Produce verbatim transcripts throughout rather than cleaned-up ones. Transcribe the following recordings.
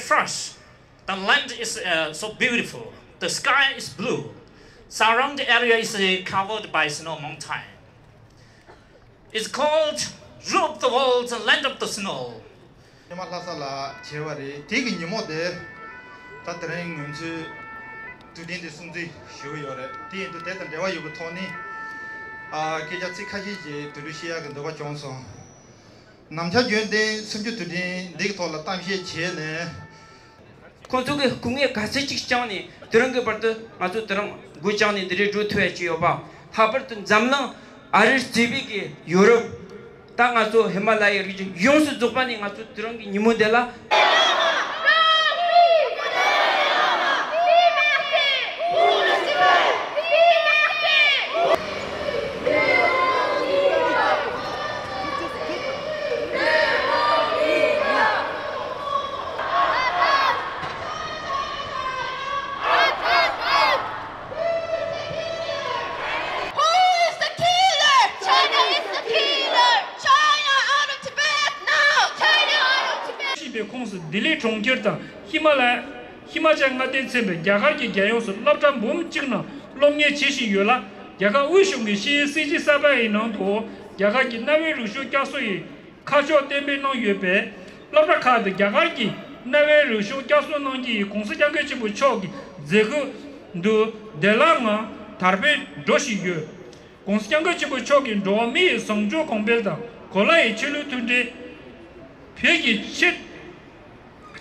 First, the land is uh, so beautiful. The sky is blue. Surrounding area is uh, covered by snow mountain. It's called Roof of the World, the Land of the Snow. ཉི་མ་ལྷ་ས་ལ་བྱས་པ་རེད། དེ་གི་ཉིན་མོ་དེ་ད་དེ་རིང་ང་ཚོའི་དུས་དྲན་དེ་སྲུང་བརྩི་ཞུ་གི་ཡོད་རེད། དེ་ཡིན་དུས་དེ་དང་འབྲེལ་བ་ཡོད་པའི་ཐོག་ནས་ཨ་སྐད་ཆ་ཚིག་ཁ་ཤས་ཅིག་དུས་འགྲོ་བཤད་ཡག་གི་འདོད་པ་བྱུང་སོང་། ནམ་ཞར་རྒྱུན་ལྡན་སུམ་ཅུ་དུས་དྲན་འདི་གི་ཐོག་ལ་གཏམ་བཤད་བྱས་ནས། ཁོང་ཚོ་གི་སྐུ་ངལ་ག་ཚད་ཅིག་བསྐྱངས་ནས་དེ་རིང་གི་བར་དུ་ང་ཚོ་དེ་རིང་སྒོ་བརྐྱངས་ནས་འདི་རིགས་འགྲོ་ཐུབ་ཡ་ཅིག་ཡོད་པ། ལྷག་པར་དུ་འཛམ་གླིང་ཨ་རིར་གཙོས་པའི་གི་ཡོ་རོབ་ད་ང་ཚོ་ཧི་མ་ལ་ཡའི་རི་རྒྱུད་ཡོངས་སུ་རྫོགས་པ་ནས་ང་ཚོ་དེ་རིང་གི་ཉིན་མོ་འདི་ལ། Who is the killer? China is the killer. China out of Tibet now. China out of Tibet. ཞེས་པའི་ཁོངས་སུ་ལྡི་ལི་གྲོང་ཁྱེར་དང་ཧི་མ་ལ་ཡ། ཧི་མ་ཅལ་མངའ་སྡེས་མཚོན་པའི་རྒྱ་གར་གྱི་རྒྱལ་ཡོངས་སུ་སློབ་གྲྭ་འབུམ་གཅིག་ནང་སློབ་གཉེར་བྱེད་བཞིན་ཡོད་ལ། རྒྱ་གར་དབུས་གཞུང་གི་ཤེས་ཡོན་སྲིད་བྱུས་གསར་པ་ཡི་ནང་དུ་རྒྱ་གར་གྱི་གནའ་བོའི་རིག་གཞུང་བསྐྱར་གསོ་ཡི་ཁ་ཕྱོགས་གཏན་འབེབས་གནང་ཡོད་པས། སློབ་གྲྭ་ཁག་ཏུ་རྒྱ་གར་གྱི་གནའ་བོའི་རིག་གཞུང་བསྐྱར་གསོ་གནང་རྒྱུ་ཡི་གོང་ས་སྐྱབས་མགོན་ཆེན་པོ་མཆོག་གི་མཛད་ཁུར་དུ་བདེ་བླག་ངང་དར་སྤེལ་འགྲོ་བཞིན་ཡོད། གོང་ས་སྐྱབས་མགོན་ཆེན་པོ་མཆོག་གིས་འགྲོ་བ་མི་ཡི་བཟང་སྤྱོད་གོང་འཕེལ་དང་གོ་ལ་ཡི་ཆེད་ལས་མཐུན་འབྲེལ། བོད་ཀྱི་ཆེད།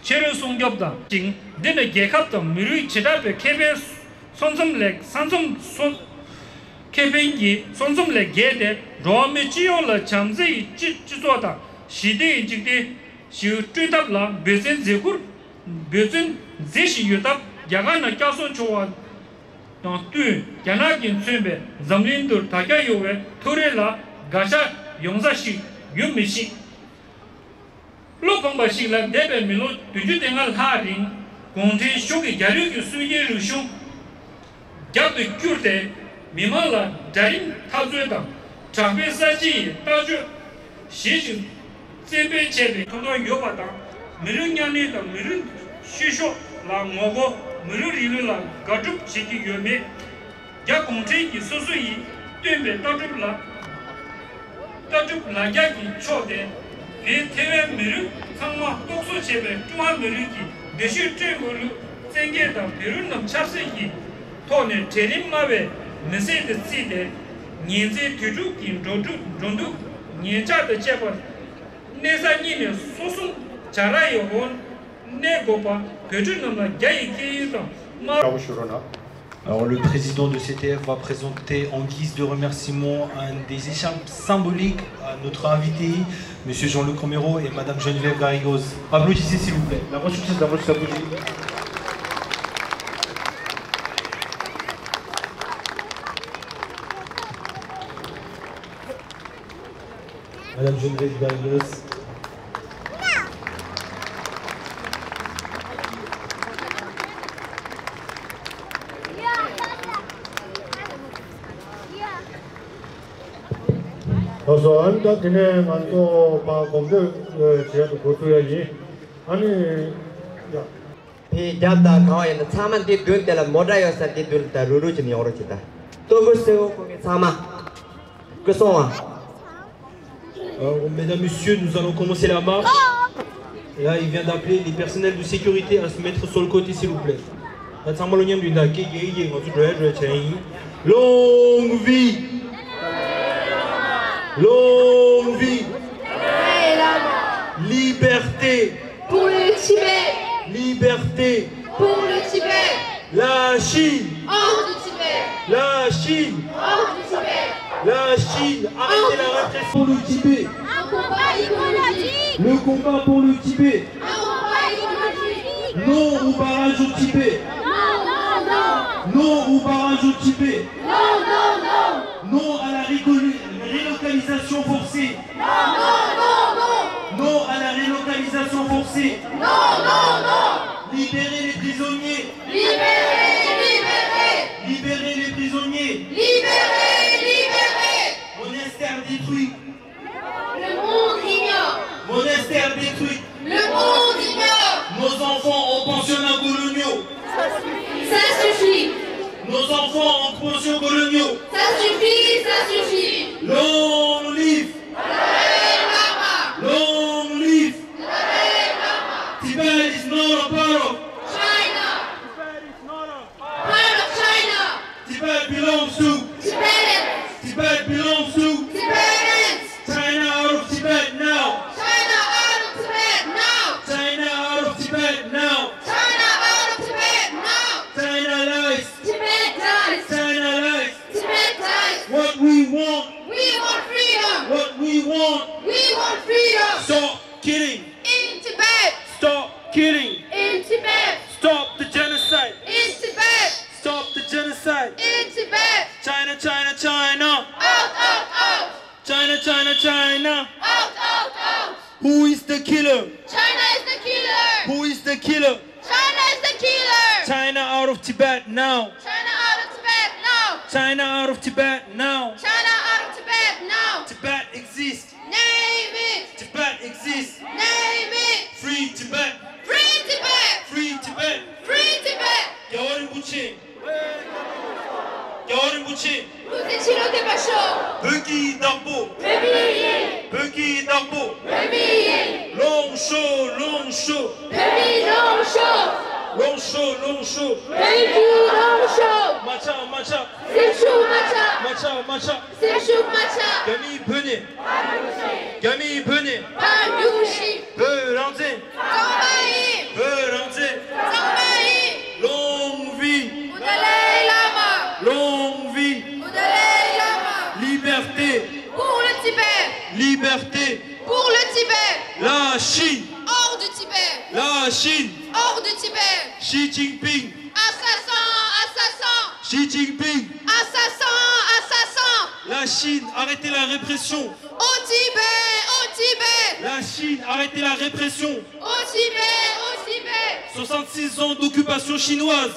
ཆེད་ལས་སྲུང་སྐྱོབ་དང་། ཅིང་། འདི་ནི་རྒྱལ་ཁབ་དང་མི་རིགས་བྱེ་བྲག་པའི་ཁེ་ཕན་སོ་མཚམས་ལས་ས་མཚམས་སོ། ཁེ་ཕན་གྱི་སོ་མཚམས་ལས་བརྒལ་ཏེ་འགྲོ་བ་མི་སྤྱི་ཡོངས་ལ་བྱམས་བརྩེ་ཡི་སྤྱི་སྤྱི་ཚོགས་དང་ཞི་བདེ་ཡི་འཇིག་རྟེན་ཞིག་བསྐྲུན་ཐབས་ལ་འབད་བརྩོན་མཛད་ཁུར། འབད་བརྩོན་མཛད་བཞིན་ཡོད་སྟབས། རྒྱ་གར་ནང་བསྐྱར་གསོ་བྱུང་བ་དང་བསྟུན། རྒྱ་ནག་གིས་མཚོན་པའི་འཛམ་གླིང་དུ་དར་ཁྱབ་ཡོང་བའི་ཐུགས་རེ་ལ་དགག་བྱ་ཡོང་ས་ཞིག་ཡོད་མི་ཤེས། བློ་ཕངས་པ་ཞིག་ལ། འདས་པའི་མི་ལོ་བདུན་ཅུ་དོན་ལྔ་ལྷག་རིང་གུང་ཁྲན་གཞུང་གིས་རྒྱ་རིགས་ཀྱི་སྲོལ་རྒྱུན་རིག་གཞུང་རྒྱབ་ཏུ་བསྐྱུར་ཏེ། མི་དམངས་ལ་གྲལ་རིམ་འཐབ་རྩོད་དང་དྲག་པོའི་གསར་བརྗེ་ཡི་ལྟ་སྤྱོད་ཞེ་ཅིག་བཙན་སྤེལ་བྱས་པའི་ཐོབ་ཐང་ཡོད་པ་དང་། མི་རིགས་མཉམ་གནས་དང་མི་རིགས་བཤུ་གཞོག་ལ་ངོ་རྒོལ། མི་རིགས་རིང་ལུགས་ལ་དགག་སྒྲུབ་བྱེད་ཀྱི་ཡོད་མེད། རྒྱ་གུང་ཁྲན་གྱིས་སོ་སོ་ཡིས་བཏོན་པའི་ལྟ་གྲུབ་ལ། ལྟ་གྲུབ་ལ་རྒྱ་གི་ཕྱོགས་ཏེ། བོད་ཐེ་ཝན་མི་རིགས་ཚང་མ་རྟོག་བཟོ་བྱས་པའི་ཀྲུང་ཧྭ་མི་རིགས་ཀྱི་འདུ་ཤེས་བསྐྲུན་དགོས་ལུགས་བཙན་རྒྱལ་དང་བོད་རིགས་རྣམས་ཆབ་སྲིད་ཀྱི་ཐོག་ནས་གྲལ་རིམ་དམའ་བའི་མི་སེར་དུ་བརྩིས་ཏེ། ཉིན་མཚན་དུས་དྲུག་གི་འགྲོ་འགྲོ་འགྲོ་འདུག་ཉེན་ཆག་དང་བཅས་པར་གནས་ས་གཉིས་ནས་སོ་སྲུང་བྱ་ར་ཡི་འོག་གནས་དགོས་པ། བོད་ཕྲུག་རྣམས་ལ་རྒྱ་ཡི་སྐད་ཡིག་དང་དམར། Alors, le président de C T F va présenter en guise de remerciement un des écharpes symboliques à notre invité, Monsieur Jean-Luc Romero et Madame Geneviève Darry-Grosse. Applaudissez, s'il vous plaît. Madame Geneviève Darry-Grosse. ལགས་སོ། ཨ་ནི་ད་དེ་ནས་ང་ཚོ་མར་གོམ་བགྲོད་བྱེད་དུ་འགོ་ཚུགས་ཡ་ཡིན། ཨ་ནི་ཡ། ཕའི་རྒྱབ་དང་གང་བ་ཡིན་ན་ཚང་མ་འདི་མདུན་དེ་ལ་མོ་ཊ་ཡོད་ས་འདི་མདུན་ལ་ད་རུ་རུ་བྱས་ནས་ཡོང་རོགས་བྱེད་ད། སྟོབས་པོ་སེ་བོ་ཁོང་གི་ཚང་མ། སྐུ་སོང་བ། Alors, mesdames, messieurs, nous allons commencer la marche. Et là, il vient d'appeler les personnels de sécurité à se mettre sur le côté, s'il vous plaît. ད་ཚང་མ་ལོ་མཉམ་དུ་ཡིན་ད་སྐད་རྒྱག་ཡིན། ང་ཚོ་འགྲོ་ཡ་འགྲོ་ཡ་བྱ་ཡིན། Longue vie! Longue vie! Liberté! Pour le Tibet! Liberté! Pour le Tibet! La Chine! Hors du Tibet! La Chine! Hors du Tibet! La Chine! Arrêtez la répression pour le Tibet! Un combat écologique! Le combat pour le Tibet! Un combat écologique! Non au barrage au Tibet! Non, non, non! Non au barrage au Tibet! Non, non, non! Non à la récoli-, relocalisation forcée! Non, non, non, non! Non à la relocalisation forcée! Non, non, non! Libérez les prisonniers! Libérez, libérez! Libérez les prisonniers! Libérez, libérez! Monastère détruit! Le monde ignore! Monastère détruit! Le monde ignore! Nos enfants Out, out, out! Who is the killer? China is the killer! Who is the killer? China is the killer! China out of Tibet now! China out of Tibet now! China out of Tibet now! China out of Tibet now! Tibet exists! Name it! Tibet exists! Name it! Free Tibet! Free Tibet! Free Tibet! Free Tibet! རྒྱལ་བ་རིན་པོ་ཆེ། རྒྱལ་བ་རིན་པོ་ཆེ། སྐུ་ཚེ་ཁྲི་ལོ་བརྟན་པར་ཤོག་བོད་ཀྱི་བདག་པོ། བོད་མི་ཡིན། བོད་ཀྱི་བདག་པོ། བོད་མི་ཡིན། ལོངས་ཤོག་ལོངས་ཤོག་བོད་མི་ལོངས་ཤོག་ལོངས་ཤོག་ལོངས་ཤོག་བོད་ཀྱི་ལོངས་ཤོག་མ་ཆག་མ་ཆག་སེམས་ཤུགས་མ་ཆག་མ་ཆག་མ་ཆག་སེམས་ཤུགས་མ་ཆག་རྒྱ་མིའི་བོད་ནས། རྒྱ་མིའི་བོད་ནས། ཕར་རྒྱུགས་ཤིག་བོད་རང་བཙན། གཙང་མ་ཡིན། བོད་རང་བཙན། གཙང་མ་ཡིན། Longue vie! Au Dalai Lama! Longue vie! Au Dalai Lama! Liberté! Pour le Tibet! Liberté! Pour le Tibet! La Chine! Hors du Tibet! La Chine! Hors du Tibet! Xi Jinping! Assassin! Assassin! Xi Jinping! Assassin! Assassin! La Chine, arrêtez la répression! Au Tibet! Au Tibet! La Chine, arrêtez la répression! Au Tibet! Au Tibet! Soixante-six ans d'occupation chinoise!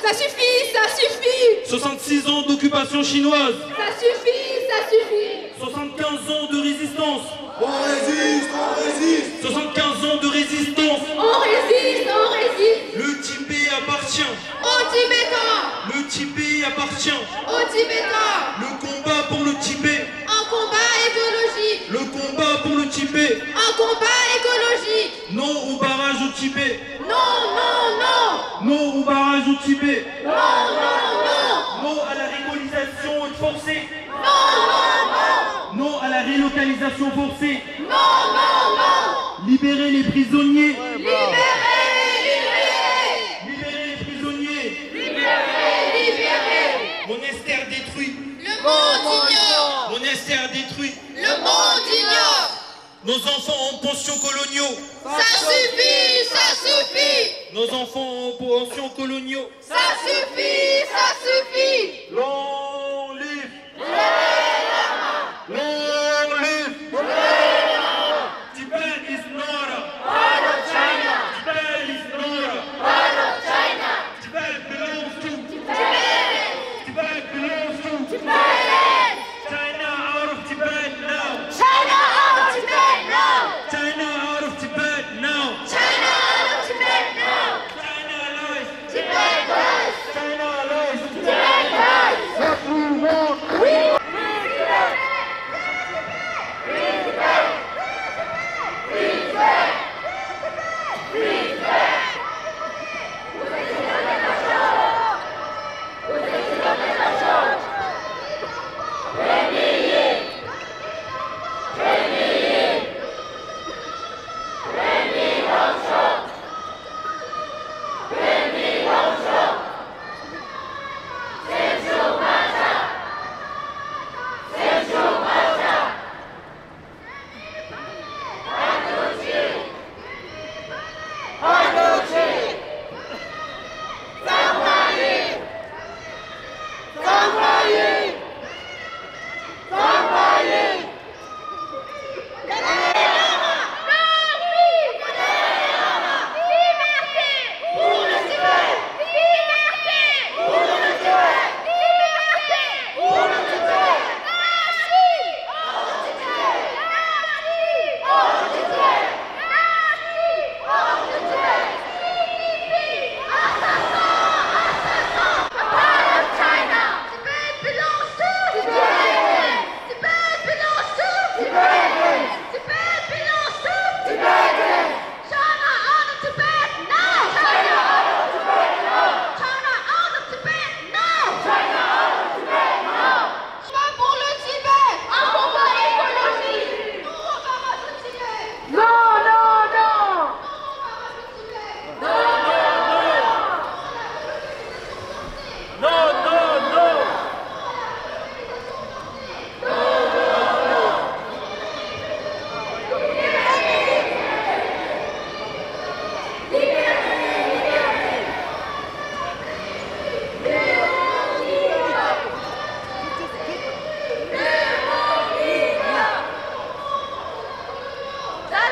Ça suffit! Ça suffit! Soixante-six ans d'occupation chinoise! Ça suffit! Ça suffit! Soixante-quinze ans de résistance! On résiste! On résiste! Soixante-quinze ans de résistance! On résiste! On résiste! Le Tibet appartient! Aux Tibétains! Le Tibet appartient! Aux Tibétains! Le combat pour le Tibet! Un combat écologique! Le combat pour le Tibet! Un combat écologique! Non au barrage au Tibet! Non, non, non! Non au barrage au Tibet! Non, non, non! Non à la ricolisation forcée! Non, non, non! Non à la relocalisation forcée! Non, non, non! Libérez les prisonniers! Libérez, libérez! Libérez les prisonniers! Libérez, libérez! Monastère détruit! Le monde ignore! Monastère détruit! Le monde ignore! Nos enfants en pension coloniaux! Ça suffit, ça suffit! Nos enfants en pension coloniaux! Ça suffit, ça suffit! Long live! Long live! Tibet is not a part of China! Tibet is not a part of China! Tibet belongs to Tibet! Tibet belongs to Tibet! China out of Tibet now! China out of Tibet now! China out of Tibet now! China out of Tibet now! China lies! Tibet lies! China lies! Tibet lies!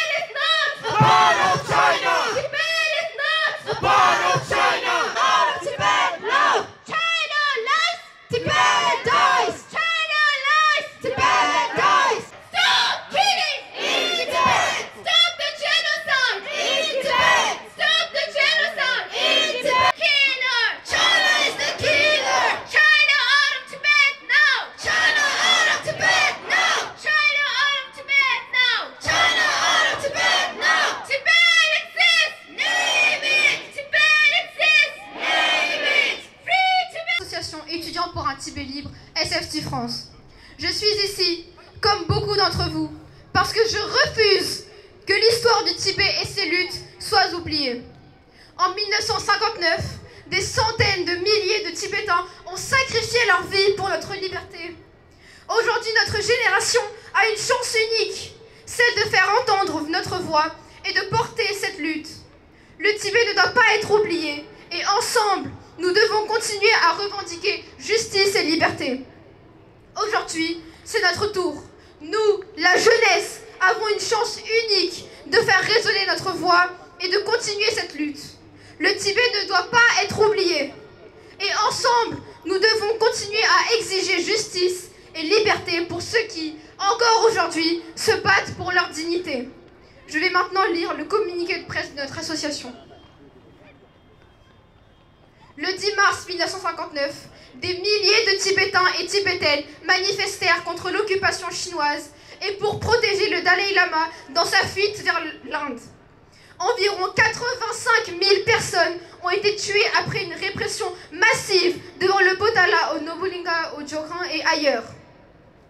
Tibet is not a part of China. Tibet is not a part of China. Out of Tibet, no. China lies. Tibet dies. China lies. Tibet dies. Stop killing in Tibet. Stop the genocide in Tibet. Stop the genocide in Tibet. Killer. China is the killer. China out of Tibet now. China out of Tibet now. China out of Tibet now. China out of Tibet now. Tibet exists. Name it. Tibet exists. Name it. Free Tibet. Association étudiante pour un Tibet libre, S F T France. Je suis ici, comme beaucoup d'entre vous, parce que je refuse que l'histoire du Tibet et ses luttes soit oubliée. En mille neuf cent cinquante-neuf, des centaines de milliers de Tibétains ont sacrifié leur vie pour notre liberté. Aujourd'hui, notre génération a une chance unique, celle de faire entendre notre voix et de porter cette lutte. Le Tibet ne doit pas être oublié et ensemble, nous devons continuer à revendiquer justice et liberté. Aujourd'hui, c'est notre tour. Nous, la jeunesse, avons une chance unique de faire résonner notre voix et de continuer cette lutte. Le Tibet ne doit pas être oublié. Et ensemble, nous devons continuer à exiger justice et liberté pour ceux qui, encore aujourd'hui, se battent pour leur dignité. Je vais maintenant lire le communiqué de presse de notre association. Le dix mars mille neuf cent cinquante-neuf, des milliers de Tibétains et Tibétaines manifestèrent contre l'occupation chinoise et pour protéger le Dalai Lama dans sa fuite vers l'Inde. Environ quatre-vingt-cinq mille personnes ont été tuées après une répression massive devant le Potala au Nobulinga, au Jokang et ailleurs.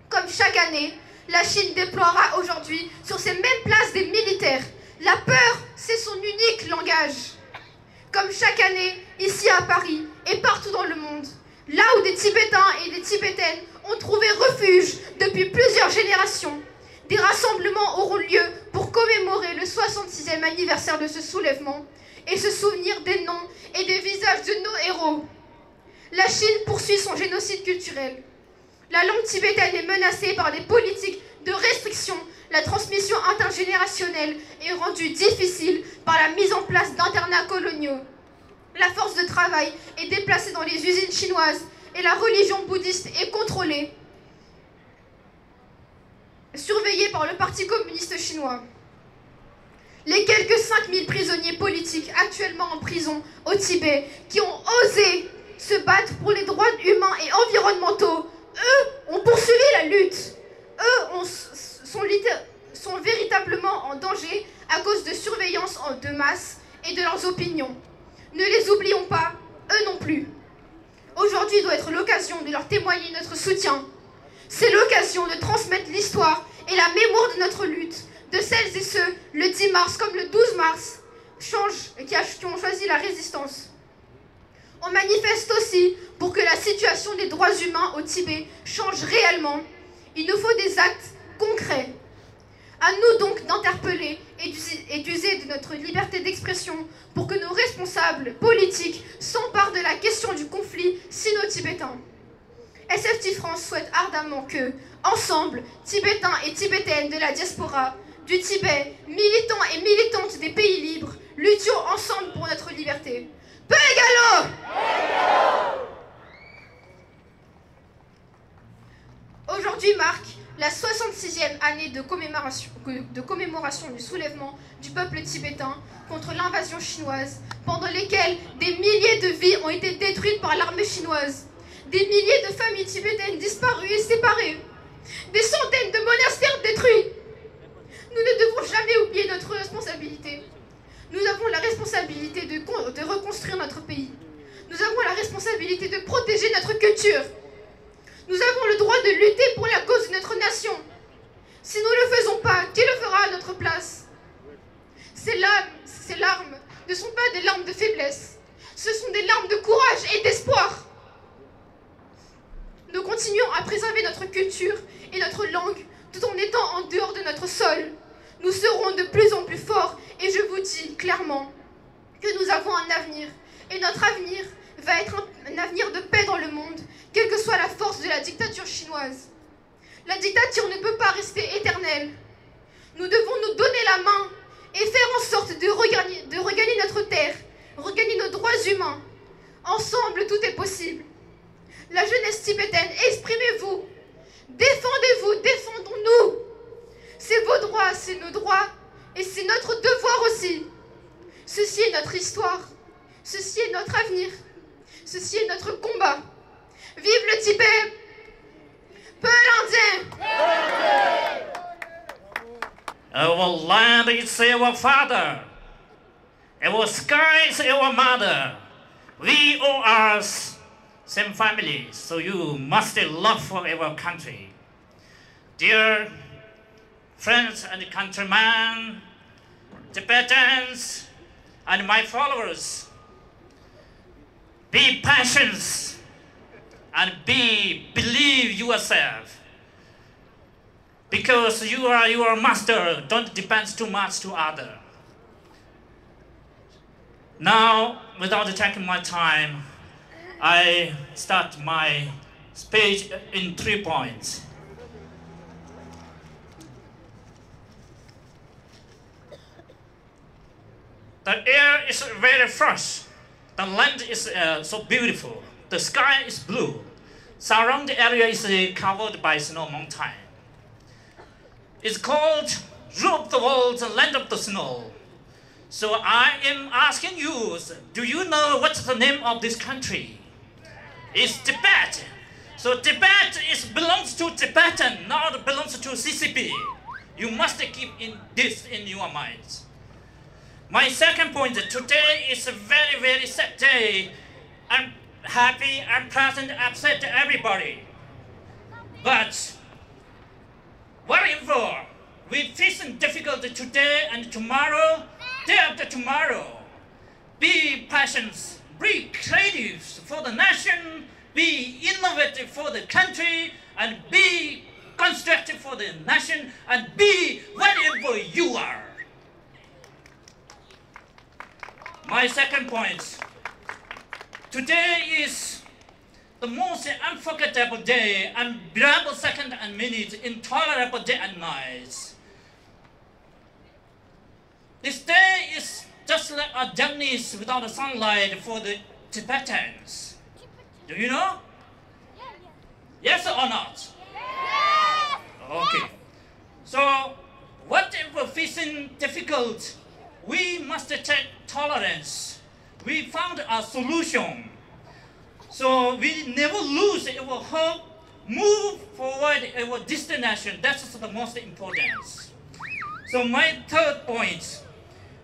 Comme chaque année, la Chine déploiera aujourd'hui sur ces mêmes places des militaires. La peur, c'est son unique langage. Comme chaque année, ici à Paris et partout dans le monde, là où des Tibétains et des Tibétaines ont trouvé refuge depuis plusieurs générations, des rassemblements auront lieu pour commémorer le soixante-sixième anniversaire de ce soulèvement et se souvenir des noms et des visages de nos héros. La Chine poursuit son génocide culturel. La langue tibétaine est menacée par des politiques de restriction. La transmission intergénérationnelle est rendue difficile par la mise en place d'internats coloniaux. La force de travail est déplacée dans les usines chinoises et la religion bouddhiste est contrôlée, surveillée par le Parti communiste chinois. Les quelques cinq mille prisonniers politiques actuellement en prison au Tibet qui ont osé se battre pour les droits humains et environnementaux, eux, ont poursuivi la lutte. Eux ont, sont, sont véritablement en danger à cause de surveillance en- de masse et de leurs opinions. Ne les oublions pas, eux non plus. Aujourd'hui doit être l'occasion de leur témoigner notre soutien. C'est l'occasion de transmettre l'histoire et la mémoire de notre lutte, de celles et ceux, le dix mars comme le douze mars, change, qui, a- qui ont choisi la résistance. On manifeste aussi pour que la situation des droits humains au Tibet change réellement. Il nous faut des actes concrets. À nous donc d'interpeller et d'user et d'user de notre liberté d'expression pour que nos responsables politiques s'emparent de la question du conflit sino-tibétain. S F T France souhaite ardemment que, ensemble, Tibétains et Tibétaines de la diaspora, du Tibet, militants et militantes des pays libres, luttions ensemble pour notre liberté. Paix et galop ! Aujourd'hui marque la soixante-sixième année de commémoration, de commémoration du soulèvement du peuple tibétain contre l'invasion chinoise, pendant lesquelles des milliers de vies ont été détruites par l'armée chinoise. Des milliers de familles tibétaines disparues et séparées. Des centaines de monastères détruits. Nous ne devons jamais oublier notre responsabilité. Nous avons la responsabilité de con- de reconstruire notre pays. Nous avons la responsabilité de protéger notre culture. Nous avons le droit de lutter pour la cause de notre nation. Si nous ne le faisons pas, qui le fera à notre place ? Ces larmes, ces larmes ne sont pas des larmes de faiblesse. Ce sont des larmes de courage et d'espoir. Nous continuons à préserver notre culture et notre langue tout en étant en dehors de notre sol. Nous serons de plus en plus forts et je vous dis clairement que nous avons un avenir. Et notre avenir va être un, un avenir de paix dans le monde, quelle que soit la force de la dictature chinoise. La dictature ne peut pas rester éternelle. Nous devons nous donner la main et faire en sorte de regagner, de regagner notre terre, regagner nos droits humains. Ensemble, tout est possible. La jeunesse tibétaine, exprimez-vous. Défendez-vous, défendons-nous. C'est vos droits, c'est nos droits et c'est notre devoir aussi. Ceci est notre histoire. Ceci est notre avenir. Ceci est notre combat. Vive le Tibet ! Peuh l'Indien ! Our land is our father. Our sky is our mother. We all are s- same family, so you must love for our country. Dear friends and countrymen, Tibetans, and my followers, be patient and be believe yourself, because you are your master. Don't depend too much to other. Now, without taking my time, I start my speech in three points. The air is very fresh. The land is uh, so beautiful. The sky is blue. Surrounding area is uh, covered by snow mountain. It's called Roof of the World, the Land of the Snow. So I am asking you, do you know what's the name of this country? It's Tibet. So Tibet is belongs to Tibetan, not belongs to C C P. You must keep in this in your minds. My second point, today is a very, very sad day. I'm happy, I'm present, upset everybody. But whatever we facing difficulty today and tomorrow, day after tomorrow, be patient, be creative for the nation, be innovative for the country, and be constructive for the nation, and be whatever you are. My second point. Today is the most unforgettable day, unbearable second and minute, intolerable day and night. This day is just like a darkness without a sunlight for the Tibetans. Do you know? Yes or not? Okay. So, whatever facing difficult, we must take tolerance. We found a solution. So we never lose our hope, move forward our destination. That's the most important. So my third point,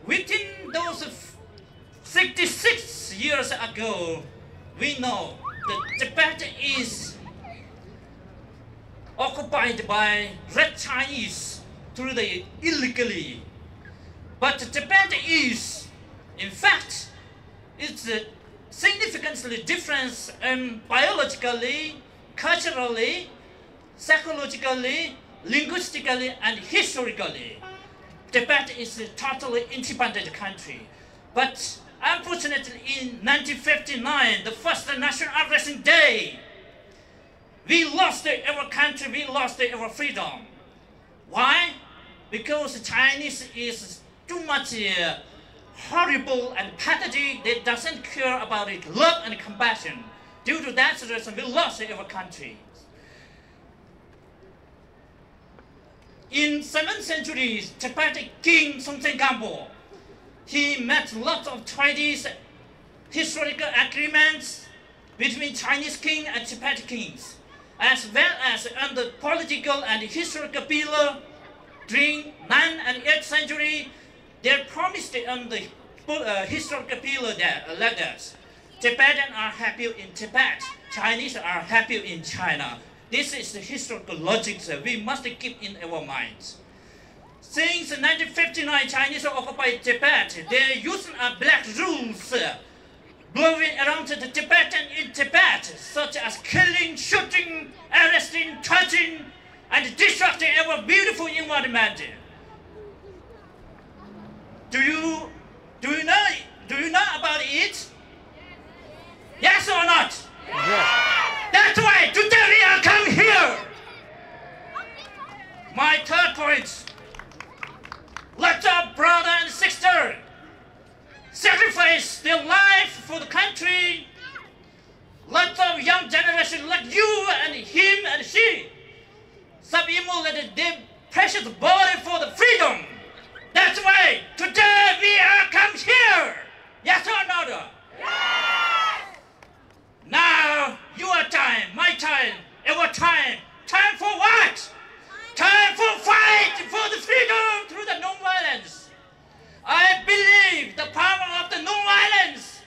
within those sixty-six years ago, we know that Tibet is occupied by Red Chinese through the illegally. But Tibet is, in fact, it's uh, significantly different um, biologically, culturally, psychologically, linguistically, and historically. Tibet is a totally independent country. But unfortunately, in nineteen fifty-nine, the first National Liberation Day, we lost our country, we lost our freedom. Why? Because Chinese is too much uh, horrible and pathetic. They doesn't care about it, love and compassion. Due to that reason, we lost our country. In seventh century, Tibetan king Songtsen Gampo, he made lots of treaties, historical agreements, between Chinese king and Tibet kings, as well as on the political and historical pillar during ninth and eighth century. They promised on the uh, historical pillar that uh, letters. Tibetans are happy in Tibet, Chinese are happy in China. This is the historical logic that we must keep in our minds. Since nineteen fifty-nine, Chinese occupied Tibet. They used a black rules blowing around the Tibetan in Tibet, such as killing, shooting, arresting, torturing, and destructing our beautiful environment. Do you do you know do you know about it? Yes or not? Yes. That's why today we are come here. My third point. Lots of brother and sister sacrifice their life for the country. Lots of young generation like you and him and she sub-immolated their precious body for the freedom. That's why today we are come here. Yes or not? Yes. Now your time, my time, our time. Time for what? Time for fight for the freedom through the non-violence. I believe the power of the non-violence,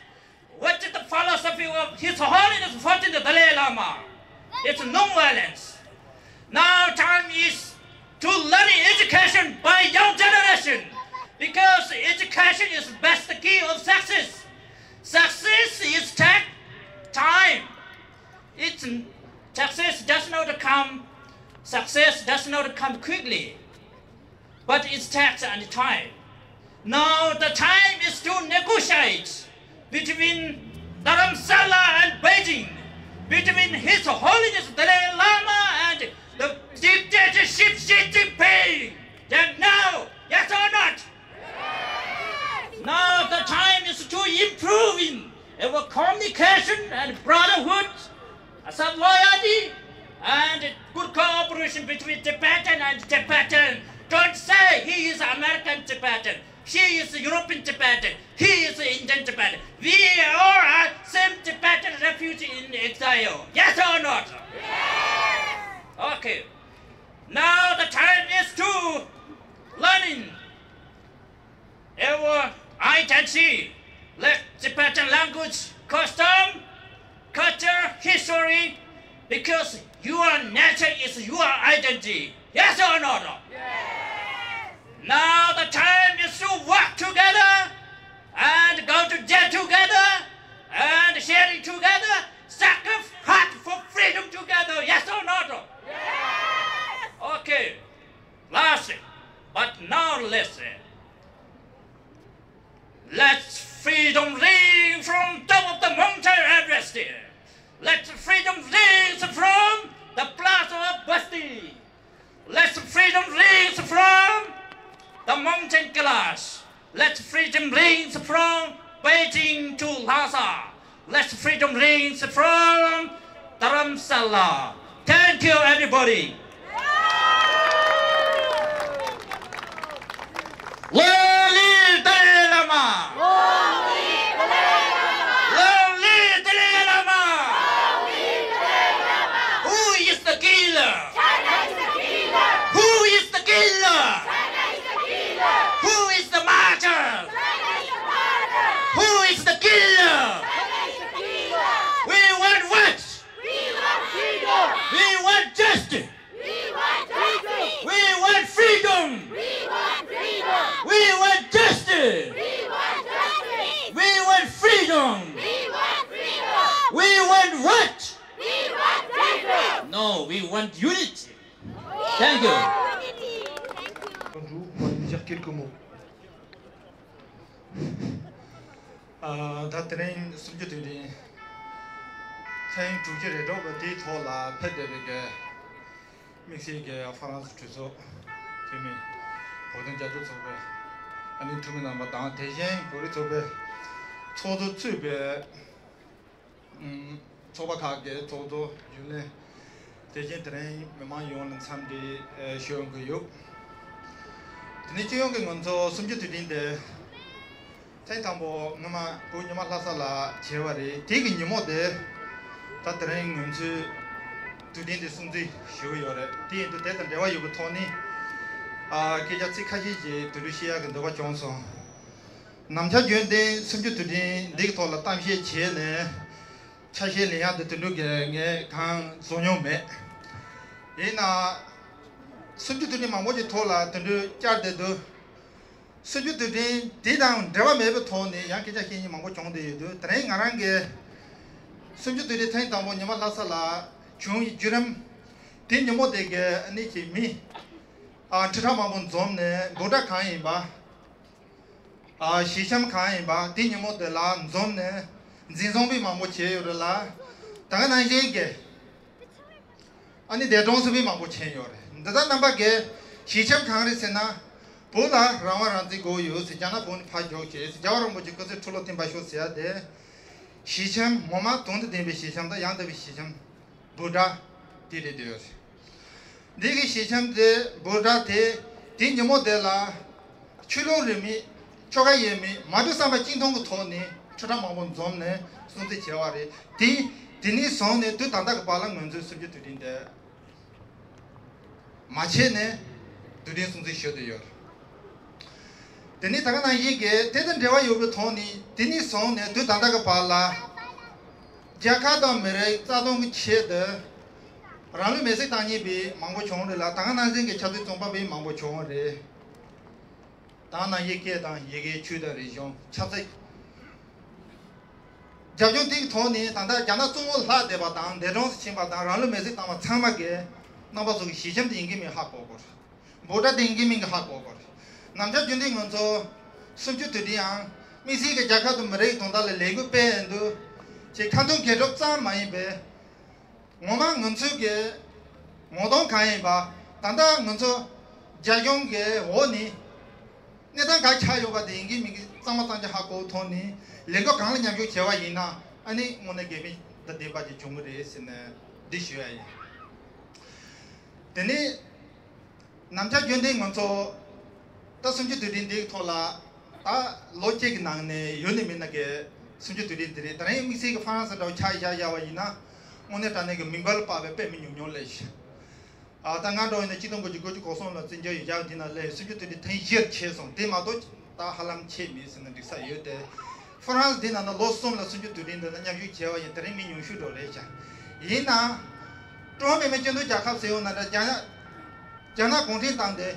which is the philosophy of His Holiness fourteenth Dalai Lama. It's non-violence. Now time is to learn education by young generation. Because education is best key of success. Success is take time. It's success does not come success does not come quickly, but it takes and time. Now the time is to negotiate between Dharamsala and Beijing, between His Holiness Dalai Lama and the dictatorship Xi Jinping. Then now, yes or not? Now the time is to improving our communication and brotherhood, some loyalty, and good cooperation between Tibetan and Tibetan. Don't say he is American Tibetan, she is European Tibetan, he is Indian Tibetan. We all are same Tibetan refugee in exile. Yes or not? Yes. Okay. Now the time is to learning our identity, like Tibetan language, custom, culture, history, because your nature is your identity. Yes or not? Yes. Now the time is to work together and go to jail together and sharing together, sacrifice for freedom together. Yes or not? Yes. Okay. Last, but not least, let freedom ring from top of the mountain Everest. Let freedom ring from the plaza of Basti. Let freedom ring from the mountain Kailash. Let freedom ring from Beijing to Lhasa. Let freedom ring from Dharamsala. Thank you, everybody. Long live Dalai Lama! Long live Dalai Lama! Long live Dalai Lama! Long live Dalai Lama! Who is the killer? China is the killer! Who is the killer? China is the killer! Who is the martyr? China is the martyr! Who is the killer? China is the killer! We want what? We want freedom! We want justice! We want justice! We want freedom! We want freedom! We want justice! We want justice! We want freedom! We want freedom! We want what? We want freedom! No, we want unity! Thank you. Bonjour, moi, Michel Kilkomo. ཨ། ད་དེ་རིང་གསུམ་བཅུ་དུས་དྲན་ཐེངས་དྲུག་ཅུ་རེ་དྲུག་པ་དེའི་ཐོག་ལ་ཕེབས་བསྡད་པའི་གི་དམིགས་བསལ་གྱི་ཧྥ་རན་སི་གྲོས་ཚོགས་འཐུས་མི་བོད་དོན་རྒྱབ་སྐྱོར་ཚོགས་པའི་ཨ་ནི་འཐུས་མི་རྣམ་པ་དང་། དེ་བཞིན་བོད་རིགས་ཚོགས་པའི་ཚོགས་གཙོ་གཙོས་པའི་ཚོགས་པ་ཁག་གི་ཚོགས་གཙོ་རྒྱུན་ལས། དེ་བཞིན་དེ་རིང་མི་མང་ཡོངས་ལ་འཚམས་འདྲི་ཞུ་འོང་གི་ཡོད། དེ་ནས་སྤྱི་ཡོངས་ཀྱི་ང་ཚོ་གསུམ་བཅུ་དུས་དྲན་དེ་ཐེངས་དང་པོ་སྔོན་མ་བོད་ཉི་མ་ལྷ་ས་ལ་བྱས་པ་རེད། དེ་གི་ཉིན་མོ་དེ་ད་དེ་རིང་ང་ཚོས་དུས་དྲན་དེ་སྲུང་བརྩི་ཞུ་གི་ཡོད་རེད། དེ་ཡིན་དུས་དེ་དང་འབྲེལ་བ་ཡོད་པའི་ཐོག་ནས་ཨ། སྐད་ཆ་ཚིག་ཁ་ཤས་ཤིག་དུས་དྲན་བཤད་ཡག་གི་འདོད་པ་བྱུང་སོང་། ནམ་འཆར་རྒྱུན་ལྡན་གསུམ་བཅུ་དུས་དྲན་འདི་གི་ཐོག་ལ་གཏམ་བཤད་བྱས་ནས་ཆ་ཤས་ལེན་ཡག་དེ་དུས་དྲན་གྱི་ངས་གང་བཟོ་མྱོང་མེད། ཡིན་ན་གསུམ་བཅུ་དུས་དྲན་མང་པོ་ཞིག་ཐོག་ལ་དུས་དྲན་བསྐྱར་བསྡད་དུས། གསུམ་བཅུ་དུས་དྲན་འདི་དང་འབྲེལ་བ་མེད་པའི་ཐོག་ནས་ཡང་སྐད་ཆ་བཤད་མཁན་མང་པོ་བྱུང་བསྡད་ཡོད་དུས། དེ་རིང་ང་རང་གིས་གསུམ་བཅུ་དུས་དྲན་ཐེངས་དང་པོ་ཉི་མ་ལྷ་ས་ལ་བྱུང་བའི་བརྒྱུད་རིམ། དེ་ཉིན་མོ་དེ་གའི་ཨ་ནི་གི་མི་ཨ། ཁྲི་ཕྲག་མང་པོ་འཛོམས་ནས་འབོད་སྒྲ་གང་ཡིན་པ། ཨ། ཞལ་འཆམ་གང་ཡིན་པ་དེ་ཉིན་མོ་དེ་ལ་འཛོམས་ནས་འཛིན་བཟུང་བའི་མང་པོ་བྱས་ཡོད་རེད་ལ། ད་ག་ནང་བཞིན་གྱི་ཨ་ནི་འདས་གྲོངས་སོང་བའི་མང་པོ་ཕྱིན་ཡོད་རེད། འདི་ལྟར་རྣམ་པ་གིས་ཞལ་འཆམ་གང་རེད་ཟེར་ན། བོད་ལ་རང་དབང་རང་བཙན་དགོས་ཡོད་ཟེར། རྒྱ་ནག་བོད་ནས་ཕར་རྒྱུགས་བྱས་ཟེར། རྒྱལ་བ་རིན་པོ་ཆེ་སྐུ་ཚེ་ཁྲི་ལོ་བརྟན་པར་ཤོག་ཟེར་ཡ་དེ། ཞལ་འཆམ་ངོ་མ་དོན་དང་ལྡན་པའི་ཞལ་འཆམ་དང་ཡང་དག་པའི་ཞལ་འཆམ། འབོད་སྒྲ་དེ་རེད་འདོད་ཡོད་རེད། འདི་གི་ཞལ་འཆམ་དེ་འབོད་སྒྲ་དེ་དེ་ཉིན་མོ་དེ་ལ་ཆོས་ལུགས་རིས་མེད་ཆོལ་ཁ་ཡས་མེད་མ་འདྲ་བསམ་པ་གཅིག་མཐུན་གྱི་ཐོག་ནས་ཁྲི་ཕྲག་མང་པོ་འཛོམས་ནས་སྲུང་བརྩི་བྱས་པ་རེད། དེ་དེ་ནས་བཟུང་ནས་དུས་ད་ལྟ་གི་བར་ལ་ང་ཚོས་གསུམ་བཅུ་དུས་དྲན་དེ་མ་བྱས་ནས་དུས་དྲན་སྲུང་བརྩི་ཞུ་བསྡད་ཡོད། དེ་ནས་ད་ག་ནང་བཞིན་གྱི་དེ་དང་འབྲེལ་བ་ཡོད་པའི་ཐོག་ནས་དེ་ནས་བཟུང་ནས་དུས་ད་ལྟ་གི་བར་ལ་རྒྱལ་ཁབ་དང་མི་རིགས་རྩ་དོན་གྱི་ཆེད་དུ་རང་ལུས་མེར་སྲེག་བཏང་མཁན་པའི་མང་པོ་བྱུང་རེད་ལ། ད་ག་ནང་བཞིན་གྱི་ཆབ་སྲིད་བཙོན་པ་པའི་མང་པོ་བྱུང་རེད། དང་ནང་ཡི་གེ་དང་ཡི་གེའི་ཆོས་དང་རིག་གཞུང་ཆབ་སྲིད། རྒྱབ་ལྗོངས་དེའི་ཐོག་ནས་ད་ལྟ་རྒྱ་ནག་བཙོན་འོག་ལྷག་བསྡད་པ་དང་འདས་གྲོངས་སུ་ཕྱིན་པ་དང་རང་ལུས་མེར་སྲེག་བཏང་བ་ཚང་མ་གི་རྣམ་པ་ཚོ་གི་ཞི་འཇམ་དེ་ཡིན་གྱི་མིན་ཧ་གོ་དགོས་རེད། འབོད་སྒྲ་དེ་ཡིན་གྱི་མིན་གྱི་ཧ་གོ་དགོས་རེད། ནམ་ཞར་རྒྱུན་ལྡན་ང་ཚོ་གསུམ་བཅུ་དུས་དྲན་ཡང་དམིགས་བསལ་གྱི་རྒྱལ་ཁབ་དང་མི་རིགས་དོན་དག་ལ་ལས་འགུལ་སྤེལ་ཡོང་དུས་ཅིག་ཁ་འདོན་དགེ་སྒྲུབ་ཙམ་མ་ཡིན་པའི། ངོ་མ་ང་ཚོའི་གི་ངོ་གདོང་གང་ཡིན་པ། ད་ལྟ་ང་ཚོ་རྒྱ་གཞུང་གི་འོག་ནས་གནས་སྟངས་ག་ཆགས་ཡོད་པ་དེ་ཡིན་གྱི་མིན་གྱི་གཙང་མ་གཙང་རྐྱང་ཧ་གོ་ཐོག་ནས་ལས་འགུལ་གང་ལ་མཉམ་ཞུགས་བྱས་པ་ཡིན་ན་ཨ་ནི་དངོས་གནས་དགེ་མི་དང་ལྡན་པ་ཅིག་བྱུང་གི་རེད་ཟེར་ནས་འདི་ཞུ་ཡ་ཡིན། དེ་ནས། ནམ་ཞར་རྒྱུན་ལྡན་ང་ཚོ་ད་གསུམ་བཅུ་དུས་དྲན་འདིའི་ཐོག་ལ་ད་ལོ་གཅིག་གི་ནང་ནས་ཡོད་ནི་མིན་ན་གི་གསུམ་བཅུ་དུས་དྲན་འདི་རེད། ད་རིང་དམིགས་བསལ་གྱི་ཧྥ་རན་སི་འདྲ་བོ་ཆ་བཞག་བཞག་པ་ཡིན་ན་དངོས་གནས་དྲང་གནས་ཀྱི་མིང་པ་ལ་དཔག་པའི་དཔེ་མི་ཉུང་ཉུང་སླེབས་ཤག་ཨ་ད་སྔ་དྲོ་ཡིན་ན་གཅིག་སྟོང་དགུ་བརྒྱ་དགུ་བཅུ་གོ་གསུམ་ལ་བཙན་བྱོལ་ཡུལ་གྱར་འདི་ན་སླེབས་གསུམ་བཅུ་དུས་དྲན་ཐེངས་བཞིར་ཆེ་སོང་། དེ་མ་གཏོགས་ད་ཧ་ལམ་ཆད་མེད་ཟེར་ན་འགྲིག་ས་ཡོད་དེ། ཧྥ་རན་སི་འདི་ནང་ན་ལོ་གསུམ་ལ་གསུམ་བཅུ་དུས་དྲན་འདི་ལ་མཉམ་ཞུགས་བྱས་པ་ཡིན་དེ་རིང་མི་ཉུང་ཤོས་འགྲོ་རེད་ཤག་ཡིན་ནའང་། ཀྲུང་ཧྭ་མི་དམངས་སྤྱི་མཐུན་རྒྱལ་ཁབ་ཟེར་ཡོང་ན་འདྲ་རྒྱ་ནག་རྒྱ་ནག་གུང་ཁྲན་ཏང་དེ་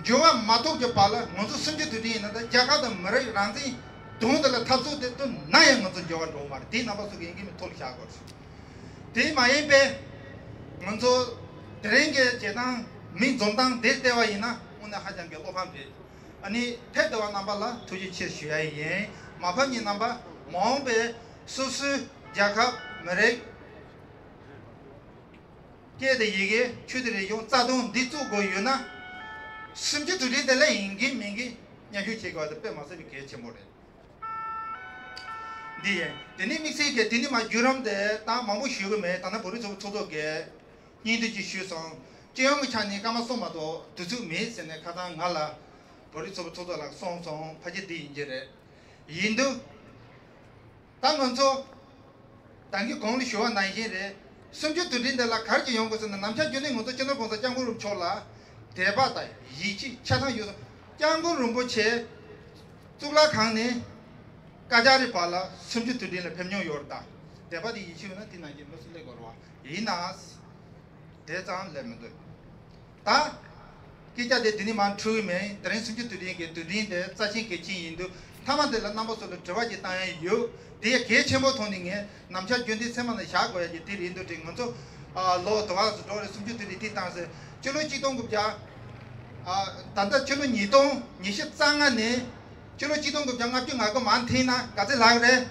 འགྱུར་བ་མ་ཐུག་གི་བར་ལ་ང་ཚོ་གསུམ་བཅུ་དུས་དྲན་ཡིན་ན་འདྲ་རྒྱལ་ཁབ་དང་མི་རིགས་རང་བཙན་དོན་དེ་ལ་འཐབ་རྩོད་དེ་དུས་ནམ་ཡང་ང་ཚོ་འགྱུར་བ་འགྲོ་གི་མ་རེད། དེའི་རྣམ་པ་ཚོ་གི་ཡིན་གྱི་མིན་ཐུགས་ལ་བཞག་དགོས་རེད། དེ་མ་ཡིན་པས་ང་ཚོ་དེ་རིང་གི་བྱེད་སྟངས་མི་འཛོམས་སྟངས་དེ་བལྟས་པ་ཡིན་ན་དངོས་གནས་ཧ་ཅང་གི་བློ་ཕམ་རེད། ཨ་ནི་ཕེབས་བསྡད་པ་རྣམ་པ་ལ་ཐུགས་རྗེ་ཆེ་ཞུ་ཡ་ཡིན། མ་ཕེབས་མཁན་རྣམ་པ་མ་འོངས་པའི་སོ་སོའི་རྒྱལ་ཁབ་མི་རིགས་སྐད་དང་ཡི་གེ་ཆོས་དང་རིག་གཞུང་རྩ་དོན་འདི་བཙུགས་དགོས་ཡོད་ན་གསུམ་བཅུ་དུས་དྲན་དེ་ལ་ཡིན་གྱི་མིན་གྱི་མཉམ་ཞུགས་བྱེད་དགོས་པ་དེ་དཔེ་མ་སྲིད་པའི་གལ་ཆེན་པོ་རེད། འདི་ཡིན། དེ་ནས་དམིགས་བསལ་གྱི་དེ་ནས་མ་བརྒྱུད་རིམ་དེ་ད་མང་པོ་ཞུ་གི་མེད། ད་ནི་བོད་རིགས་ཚོགས་པ་ཚོགས་གཙོ་གིས་སྙིང་བསྡུས་ཅིག་ཞུས་སོང་། སྤྱི་ཡོངས་ཀྱི་ཆ་ནས་སྐར་མ་གསུམ་མ་གཏོགས་དུས་ཚོད་མེད་ཟེར་ནས་ཁ་སང་ང་ལ་བོད་རིགས་ཚོགས་པ་ཚོགས་གཙོ་ལགས་གསུངས་སོང་། ཕལ་ཆེར་འདི་ཡིན་གྱི་རེད། ཡིན་དུས། ད་ང་ཚོ་ད་གིན་གོང་ལ་ཞུ་བ་ནང་བཞིན་རེད། གསུམ་བཅུ་དུས་དྲན་འདི་ལ་ག་རེ་ཅིག་ཡོང་དགོས་ཟེར་ན། ནམ་ཞར་རྒྱུན་ལྡན་ང་ཚོ་སྤྱི་ནོར་༸གོང་ས་༸སྐྱབས་མགོན་རིན་པོ་ཆེ་མཆོག་ལ་དད་པ་དང་ཡིད་ཆེས་ཆ་ཚང་ཡོད་སོང་། སྐྱབས་མགོན་རིན་པོ་ཆེ་གཙུག་ལག་ཁང་ནས་ཀ་ཅ་རི་བར་ལ་གསུམ་བཅུ་དུས་དྲན་ལ་ཕེབས་མྱོང་ཡོད་རེད། ད་དད་པ་དང་ཡིད་ཆེས་ཡོད་ན་དེ་ནང་བཞིན་མི་སུ་སླེབས་དགོས་རེད་བ། ཡིན་ན། དེ་ཙམ་ལས་མི་འདུག་ད། སྐད་ཆ་དེ་འདི་ནས་མར་འཁྲུལ་གི་མེད། དེ་རིང་གསུམ་བཅུ་དུས་དྲན་གྱི་དུས་དྲན་དེ་རྩ་ཆེན་གལ་ཆེན་ཡིན་དུས་མཐའ་མ་དེ་ལ་རྣམ་པ་ཚོ་ལ་དྲི་བ་ཅིག་བཏང་ཡ་ཡོད། དེ་གལ་ཆེན་པོ་མཐོང་ནས་ངས་ནམ་ཞར་རྒྱུན་ལྡན་སེམས་ནང་བཞག་དགོས་ཡ་གི་དེ་རེད་འདུག་དྲན། ང་ཚོ་ཨ་ལོ་དུ་བ་སུ་འགྲོ་རེད། གསུམ་བཅུ་དུས་དྲན་དེ་བཏང་ཟེར། སྤྱི་ལོ་གཅིག་སྟོང་དགུ་བརྒྱ། ཨ་ད་ལྟ་སྤྱི་ལོ་ཉིས་སྟོང་ཉི་ཤུ་རྩ་ལྔ་ནས་སྤྱི་ལོ་གཅིག་སྟོང་དགུ་བརྒྱ་ལྔ་བཅུ་ང་དགུ་མར་འཐེན་ན་ག་ཚོད་ལྷག་རེད།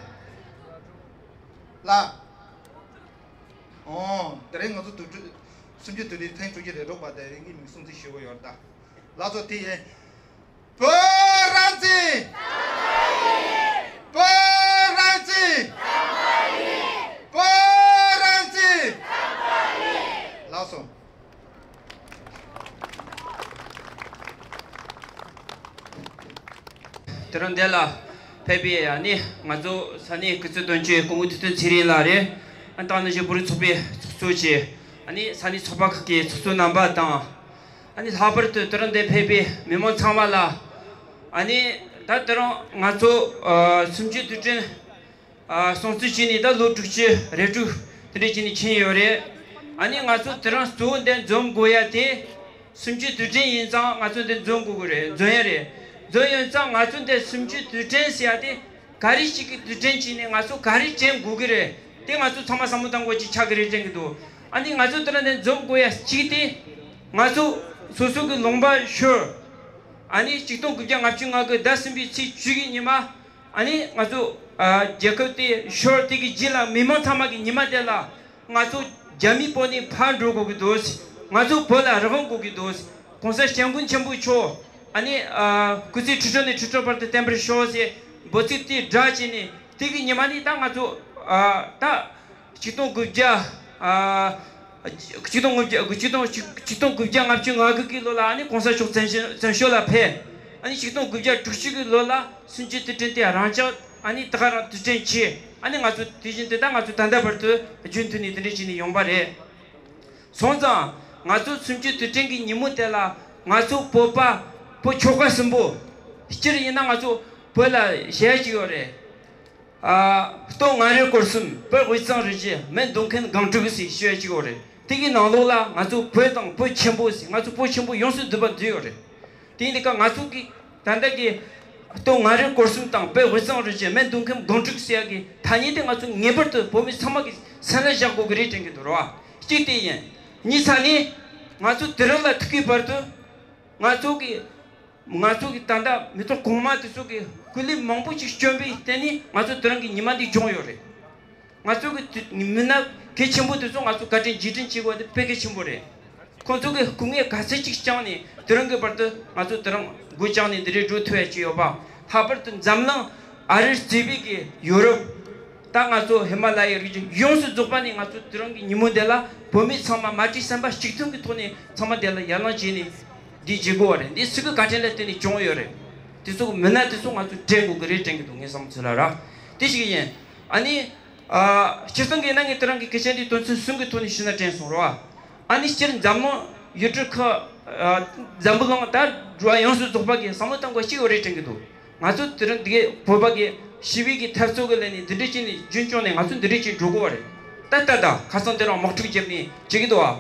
ལ། ཨོ། དེ་རིང་ང་ཚོ་དུས་དྲན་གསུམ་བཅུ་དུས་དྲན་ཐེངས་དྲུག་ཅུ་རེ་དྲུག་པ་དེ་རིང་གི་མིང་སྲུང་བརྩི་ཞུ་གི་ཡོད་ད། ལགས་སོ། དེ་ཡིན། བོད་རང་བཙན། བོད་རང་བཙན། བོད་རང་བཙན། ལགས་སོ། དེ་རིང་འདི་ལ་ཕེབས་པའི་ཨ་ནི་ང་ཚོ་ས་གནས་སྐུ་ཚབ་དོན་གཅོད་སྐུ་ངོ་དོན་གཅོད་ཚེ་རིང་ལགས་རེད། ཨ་ནི་ད་ནི་བཞི་བོད་རིགས་ཚོགས་པའི་ཚོགས་གཙོ་བཅས་ཨ་ནི་ས་གནས་ཚོགས་པ་ཁག་གི་ཚོགས་གཙོ་རྣམ་པ་དང་། ཨ་ནི་ལྷག་པར་དུ་དེ་རིང་འདིར་ཕེབས་པའི་མི་མང་ཚང་མ་ལ་ཨ་ནི་ད་དེ་རིང་ང་ཚོ་ཨ་གསུམ་བཅུའི་དུས་དྲན་ཨ་སྲུང་བརྩི་བྱས་ནས་ད་ལོ་དྲུག་ཅུ་རེ་དྲུག་དེ་འདྲ་བྱས་ནས་ཕྱིན་ཡོད་རེད། ཨ་ནི་ང་ཚོ་དེ་རིང་གཙོ་བོ་འདིར་འཛོམས་དགོས་ཡ་དེ་གསུམ་བཅུའི་དུས་དྲན་ཡིན་ཙང་ང་ཚོ་འདིར་འཛོམས་དགོས་ཀྱི་རེད། འཛོམས་ཡ་རེད། འཛོམས་ཡོད་ཙང་ང་ཚོ་འདིར་གསུམ་བཅུའི་དུས་དྲན་ཟེར་ཡ་དེ་ག་རེ་ཞིག་གི་དུས་དྲན་བྱས་ནས་ང་ཚོ་ག་རེ་དྲན་དགོས་ཀྱི་རེད། དེ་ང་ཚོ་ཚང་མ་བསམ་བློ་བཏང་དགོས་ཀྱི་ཆགས་ཀྱི་རེད་དྲན་གྱི་འདུག་ཨ་ནི་ང་ཚོ་དེ་རིང་འདིར་འཛོམས་དགོས་ཡ་གཅིག་དེ་ང་ཚོ་སོ་སོ་གི་ལུང་པ་ཤོར། ཨ་ནི་གཅིག་སྟོང་དགུ་བརྒྱ་ལྔ་བཅུ་ང་དགུ་ཟླ་གསུམ་པའི་ཚེས་བཅུ་གི་ཉི་མ། ཨ་ནི་ང་ཚོ་ཨ་རྒྱལ་ཁབ་དེ་ཤོར་དེ་གི་རྗེས་ལ་མི་མང་ཚང་མ་གི་ཉི་མ་དེ་ལ་ང་ཚོ་རྒྱ་མིའི་སྤོ་ནས་ཕར་འགྲོ་དགོས་ཀྱི་འདུག་ང་ཚོ་བོད་ལ་རང་དབང་དགོས་ཀྱི་འདུག་གོང་ས་སྐྱབས་མགོན་ཆེན་པོ་མཆོག་ཨ་ནི་ཨ་སྐུ་ཚེ་ཁྲི་ཕྲག་ནས་ཁྲི་ཕྲག་བར་དུ་བརྟན་པར་ཤོག་ཟེར་འབོད་ཚིག་དེ་བསྒྲགས་བྱས་ནས་དེ་གི་ཉི་མ་ནས་ད་ང་ཚོ་ཨ་ད། ཆིག་སྟོང་དགུ་བརྒྱ། ཨ། ཆིག་སྟོང་དགུ་བརྒྱ་ཆིག་སྟོང་ཆིག་ཆིག་སྟོང་དགུ་བརྒྱ་ལྔ་བཅུ་ང་དགུ་གི་ལོ་ལ་ཨ་ནི་གོང་ས་མཆོག་བཙན་བྱོལ་བཙན་བྱོལ་ལ་ཕེབས། ཨ་ནི་ཆིག་སྟོང་དགུ་བརྒྱ་དྲུག་ཅུ་གི་ལོ་ལ་གསུམ་བཅུའི་དུས་དྲན་དེ་རང་འཇགས་ཨ་ནི་ད་ག་རང་དུས་དྲན་བྱས། ཨ་ནི་ང་ཚོ་དེ་བཞིན་དུ་ད་ང་ཚོ་ད་ལྟ་བར་དུ་རྒྱུན་མཐུད་ནས་དེ་འདྲ་བྱས་ནས་ཡོང་པ་རེད། སོང་ཙང་ང་ཚོ་གསུམ་བཅུའི་དུས་དྲན་གྱི་ཉིན་མོ་དེ་ལ་ང་ཚོ་བོད་པ་བོད་ཆོལ་ཁ་གསུམ་པོ། སྤྱིར་ཡིན་ན་ང་ཚོ་བོད་ལ་གཞས་ཅིག་ཡོད་རེད། ཨ། སྟོད་མངའ་རིས་སྐོར་གསུམ་བོད་དབུས་གཙང་རུ་བཞི་མོན་གདོང་ཁམས་སྒང་དྲུག་ཟེར་ཞུ་ཡ་ཅིག་ཡོད་རེད། དེ་གི་ནང་ལོགས་ལ་ང་ཚོ་བོད་དང་བོད་ཆེན་པོ་ཟེར་ང་ཚོ་བོད་ཆེན་པོ་ཡོངས་སུ་འདུས་པ་འདུས་ཡོད་རེད། དེ་ཡིན་དུས་ཀ་ང་ཚོ་གི་ ད་ལྟ་གི་སྟོད་མངའ་རིས་སྐོར་གསུམ་དང་བོད་དབུས་གཙང་རུ་བཞི་སྨད་མདོ་ཁམས་སྒང་དྲུག་ཟེར་ཡ་གི་ཐ་སྙད་དེ་ང་ཚོ་ངེས་པར་དུ་བོད་མི་ཚང་མ་གི་སེམས་ལ་བཞག་དགོས་གི་རེད་དྲན་གི་འདུག་ར་བ། གཅིག་དེ་ཡིན། གཉིས་ཆ་ནི། ང་ཚོ་དེ་རིང་ལ་ཐུག་གི་བར་དུ། ང་ཚོ་གི་ང་ཚོ་གི་ད་ལྟ་མི་ཐོག་གོང་མ་དེ་ཚོ་གི་སྐུ་ལས་མང་པོ་ཅིག་བསྐྱོན་པའི་བརྟེན་ནས་ང་ཚོ་དེ་རིང་གི་ཉི་མ་འདི་བྱུང་ཡོད་རེད། ང་ཚོ་གི་དུ་མི་སྣ་གལ་ཆེན་པོ་དེ་ཚོ་ང་ཚོ་བཀའ་དྲིན་རྗེས་དྲན་བྱེད་དགོས་དེ་དཔེ་གལ་ཆེན་པོ་རེད། ཁོང་ཚོ་གི་སྐུ་ངལ་ག་ཚད་ཅིག་བསྐྱངས་ནས་དེ་རིང་གི་བར་དུ་ང་ཚོ་དེ་རིང་སྒོ་བརྐྱངས་ནས་འདི་རེད་འགྲོ་ཐུབ་ཡ་ཅིག་ཡོད་པ། ལྷག་པར་དུ་འཛམ་གླིང་ཨ་རིར་གཙོས་པའི་གི་ཡོ་རོབ། ད་ང་ཚོ་ཧི་མ་ལ་ཡའི་རི་རྒྱུད་ཡོངས་སུ་རྫོགས་པ་ནས་ང་ཚོ་དེ་རིང་གི་ཉིན་མོ་འདི་ལ་བོད་མི་ཚང་མ་མ་བྲོས་བསམ་པ་གཅིག་མཐུན་གྱི་ཐོག་ནས་ཚང་མ་འདི་ལ་ཡར་ལངས་བྱས་ནས་འདི་བྱེད་དགོས་བ་རེད། འདི་སུ་གི་བཀའ་དྲིན་ལ་བརྟེན་ནས་བྱུང་ཡོད་རེད། དེ་ཚོ་གི་མི་སྣ་དེ་ཚོ་ང་ཚོ་དྲན་དགོས་གི་རེད་དྲན་གི་འདུག་ངའི་བསམ་ཚུལ་ལ་ར། དེ་ཞིག་ཡིན། ཨ་ནི། ཨ། སྤྱིར་བཏང་གི་ཡིན་ན་ངས་དེ་རིང་གི་སྐད་ཆ་འདི་དོན་ཚན་གསུམ་གི་ཐོག་ནས་ཞུས་ན་དྲན་སོང་ར་བ། ཨ་ནི་སྤྱིར་འཛམ་གླིང་ཡུལ་གྲུ་ཁག་ཨ། འཛམ་བུ་གླིང་ད་འགྲོ་བ་ཡོངས་སུ་རྫོགས་པ་གི་བསམ་བློ་གཏོང་དགོས་གཅིག་ཡོད་རེད་དྲན་གི་འདུག་ང་ཚོ་དེ་རིང་འདི་གའི་བོད་པ་གི་ཞི་བའི་གི་འཐབ་རྩོད་གི་ལས་ནས་འདི་འདྲས་ཅིག་ནས་རྒྱུན་སྐྱོང་ནས་ང་ཚོ་འདི་འདྲས་ཅིག་འགྲོ་དགོས་བ་རེད། ད་ལྟ་ད་ཁ་སང་དེ་རིང་དམག་འཁྲུག་བརྒྱབ་ནས་བྱེད་གི་འདུག་ཨ།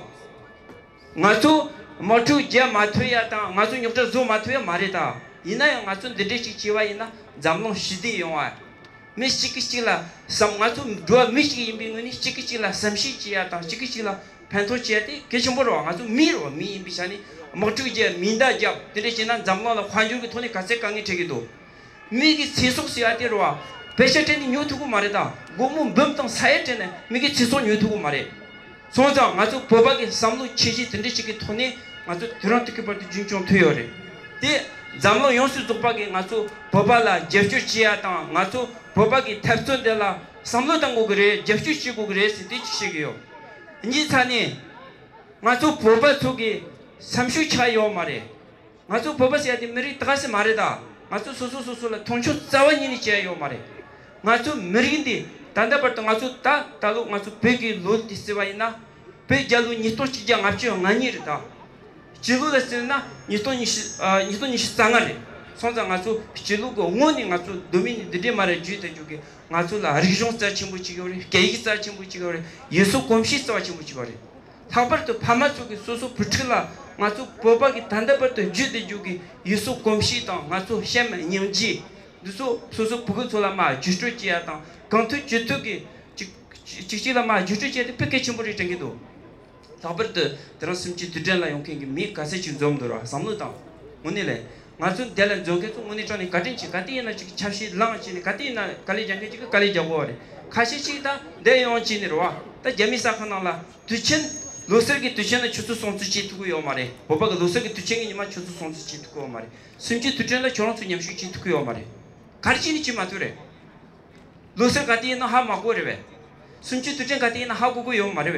ང་ཚོ་དམག་འཁྲུག་བརྒྱབ་མ་ཐུབ་ཡ་དང་ང་ཚོ་རྙོག་དྲ་བཟོ་མ་ཐུབ་ཡ་མ་རེད་ད། ཡིན་ན་ཡང་ང་ཚོ་འདི་འདྲས་ཅིག་བྱས་པ་ཡིན་ན་འཛམ་གླིང་ཞི་བདེ་ཡོང་བ། མི་གཅིག་གིས་གཅིག་ལ་བསམ། ང་ཚོ་འགྲོ་བ་མི་གཅིག་ཡིན་པའི་ངོས་ནས་གཅིག་གིས་གཅིག་ལ་བསམ་ཤེས་བྱེད་ཡ་དང་གཅིག་གིས་གཅིག་ལ་ཕན་ཐོགས་བྱེད་ཡ་དེ་གལ་ཆེན་པོ་རེད་བ། ང་ཚོ་མི་རེད་བ། མི་ཡིན་པའི་ཆ་ནས་དམག་འཁྲུག་བརྒྱབ་མེ་མདའ་བརྒྱབ་དེ་འདྲ་བྱས་ན་འཛམ་གླིང་ལ་དཔལ་འབྱོར་གྱི་ཐོག་ནས་ག་ཚད་དཀའ་ངལ་འཕྲད་ཀྱི་འདུག་མི་གི་ཚེ་སྲོག་ཟེར་ཡ་དེ་རེད་བ། བེད་སྤྱོད་སྤྲད་ནས་ཉོ་ཐུབ་ཀྱི་མ་རེད་ད། སྒོར་མོ་འབུམ་དང་ས་ཡ་སྤྲད་ནས་མི་གི་ཚེ་སྲོག་ཉོ་ཐུབ་ཀྱི་མ་རེད། སོང་ཙང་ང་ཚོ་བོད་པ་གི་བསམ་བློ་ཁྱད་གཞི་དེ་འདྲ་ཞིག་གི་ཐོག་ནས་ང་ཚོ་དུས་རང་དུས་ཀྱི་བར་དུ་རྒྱུན་སྐྱོང་ཐུབ་ཡོད་རེད། དེ་འཛམ་གླིང་ཡོངས་སུ་རྫོགས་པ་གིས་ང་ཚོ་བོད་པ་ལ་རྒྱབ་སྐྱོར་བྱེད་ཡ་དང་ང་ཚོ་བོད་པ་གི་འཐབ་རྩོད་འདི་ལ་བསམ་བློ་གཏང་དགོས་ཀྱི་རེད། རྒྱབ་སྐྱོར་བྱེད་དགོས་ཀྱི་རེད་ཟེར་དེ་ཅིག་བཤད་ཀྱི་ཡོད། གཉིས་ཆ་ནས་ང་ཚོ་བོད་པ་ཚོ་གི་སེམས་ཤུགས་ཆག་ཡོད་མ་རེད། ང་ཚོ་བོད་པ་ཟེར་ཡ་དེ་མི་རིགས་ད་ག་ཟེ་མ་རེད་ད། ང་ཚོ་སོ་སོ་སོ་སོ་ལ་མཐོང་ཆུང་རྩ་བ་ཉིད་ནས་བྱས་ཡོད་མ་རེད། ང་ཚོ་མི་རིགས་འདི་ད་ལྟ་བར་དུ་ང་ཚོ་ད་ད་ལོ་ང་ཚོ་བོད་ཀྱི་ལོ་འདི་བརྩི་བ་ཡིན་ན། བོད་རྒྱལ་ལོ་ཉིས་སྟོང་གཅིག་བརྒྱ་ལྔ་བཅུ་ང་གཉིས་རེད་ད། སྤྱི་ལོ་ལ་བརྩིས་ན་ཉིས་སྟོང་ཉི་ཤུ་ཨ་ཉིས་སྟོང་ཉི་ཤུ་རྩ་ལྔ་རེད། སོང་ཙང་ང་ཚོ་སྤྱི་ལོ་གི་སྔོན་ནས་ང་ཚོ་གདོད་མའི་ནས་འདི་འདྲའི་མ་རེད་རྒྱུས་དེ་རྒྱུ་གི་ང་ཚོ་ལ་རིག་གཞུང་རྩ་ཆེན་པོ་གཅིག་ཡོད་རེད། སྐད་ཡིག་རྩ་ཆེན་པོ་གཅིག་ཡོད་རེད། ཡུལ་སྲོལ་གོམས་གཤིས་རྩ་ཆེན་པོ་གཅིག་ཡོད་རེད། ལྷག་པར་དུ་ཕ་མ་ཚོ་གིས་སོ་སོ་བུ་ཕྲུག་ལ་ང་ཚོ་བོད་པ་གི་ད་ལྟ་བར་དུ་རྒྱུད་དེ་རྒྱུད་ཀྱི་ཡུལ་སྲོལ་གོམས་གཤིས་དང་ང་ཚོ་བྱམས་སྙིང་རྗེ་འདི་ཚོ་སོ་སོ་བུ་གུ་ཚོ་ལ་མར་བརྒྱུད་སྤྲོད་བྱེད་ཡ་དང་གང་ཐུབ་ཅི་ཐུབ་ཀྱིས་གཅིག་གཅིག་གཅིག་ལ་མར་བརྒྱུད་སྤྲོད་བྱས་ཏེ་དཔེ་གལ་ཆེན་པོ་རེད་དྲན་གྱི་འདུག་ལྷག་པར་དུ་དེ་རིང་གསུམ་བཅུའི་དུས་དྲན་ལ་ཡོང་མཁན་གྱི་མི་ག་ཚད་ཅིག་འཛོམས་འདུག་ར་བསམ་བློ་བཏང་། དངོས་གནས་ལས། ང་ཚོ་འདི་ལ་འཛོམས་མཁན་ཚོ་དངོས་གནས་དྲང་གནས་བཀའ་དྲིན་ཆེ། ག་དུས་ཡིན་ན་ཅིག་ཆབ་སྲིད་ལངས་བྱས་ནས་ག་དུས་ཡིན་ན་དཀའ་ལས་རྒྱག་མཁན་ཅིག་གིས་དཀའ་ལས་རྒྱག་དགོས་པ་རེད། ཁ་ཤས་ཅིག་ད་འདས་ཡོང་བྱས་ནས་རེད་བ། ད་རྒྱ་མིའི་གསར་ཁང་ནང་ལ་དུས་ཆེན། ལོ་གསར་གྱི་དུས་ཆེན་ལ་ཆུ་ཚོད་སྲུང་བརྩི་བྱེད་ཐུབ་ཀྱི་ཡོད་མ་རེད། བོད་པ་གི་ལོ་གསར་གྱི་དུས་ཆེན་གྱི་ཉི་མ་ཆུ་ཚོད་སྲུང་བརྩི་བྱེད་ཐུབ་ཀྱི་ཡོད་མ་རེད། གསུམ་བཅུའི་དུས་དྲན་ལ་ཁྱོད་རང་ཚོ་མཉམ་ཞུགས་བྱེད་ཐུབ་ཀྱི་ཡོད་མ་རེད། ག་རེ་བྱས་ནས་བྱེད་མ་ཐུབ་རེད། ལོ་གསར་ག་དུས་ཡིན་ན་ཧ་མ་གོ་རེད་པས། གསུམ་བཅུའི་དུས་དྲན་ག་དུས་ཡིན་ན་ཧ་གོ་གི་ཡོད་མ་རེད་